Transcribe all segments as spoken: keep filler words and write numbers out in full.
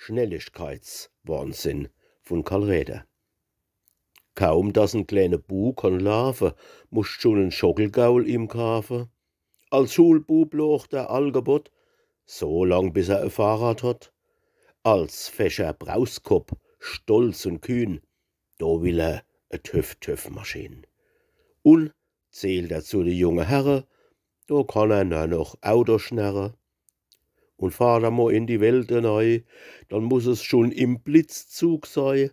Schnelligkeitswahnsinn vun Karl Räder. Kaum dass en kleene Bu kann laafe, muscht schun en Schockelgaul ihm kaafe. Als Schulbub loocht er allgebott, so lang bis er e Fahrrad hot. Als fescher Brauskopp, stolz un kühn, do will er e Töff-Töff-Maschin. Un zählt er zu de junge Herre, do kann er nur noch Auto schnerre. Un fahrt er mo in die Welt enei, dann muss es schun im Blitzzug sei.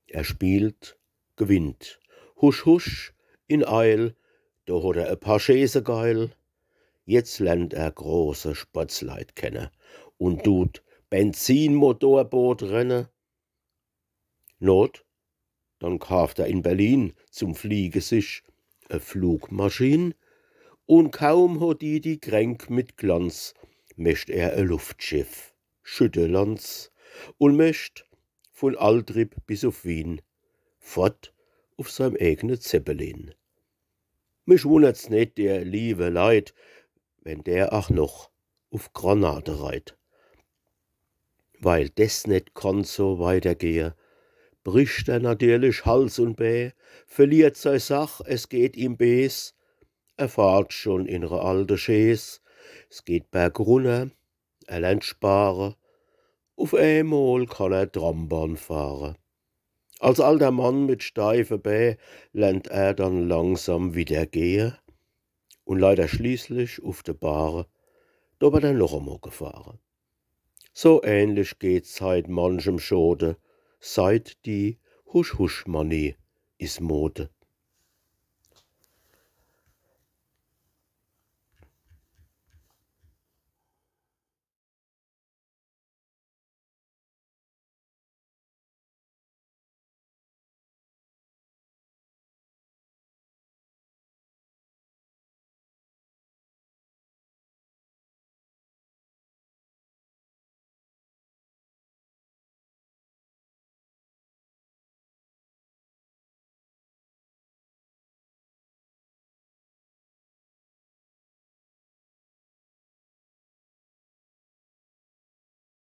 Er spielt, gewinnt. Husch, husch, in Eil, do hot er e paar Chaise geil. Jetzt lernt er große Sportsleit kenne un dut Benzinmotorboot renne. Not, dann kaaft er in Berlin zum Fliege sich e Flugmaschin. Un kaum hot die die Kränk mit Glanz, mecht er e Luftschiff, Schüttelanz, un mecht vun Altrip bis uf Wien fort uf seim eegne Zeppelin. Mich wunnert's net, ihr liewe Leit, wenn der ach noch uf Granate reit. Weil des net kann so weitergehe, bricht er natierlich Hals un Bää, verliert sei Sach, es geht ihm bees. Er fahrt schun in re alte Chaise, es geht bergunner, er lernt spare. Uf eemol kann er Trambahn fahre. Als alter Mann mit steife Bää lernt er dann langsam wieder gehe un leider schließlich uf de Bahre, do werd er noch emol gefahre. So ähnlich geht's heit manchem Schode, seit die Husch-Husch-Manie is Mode.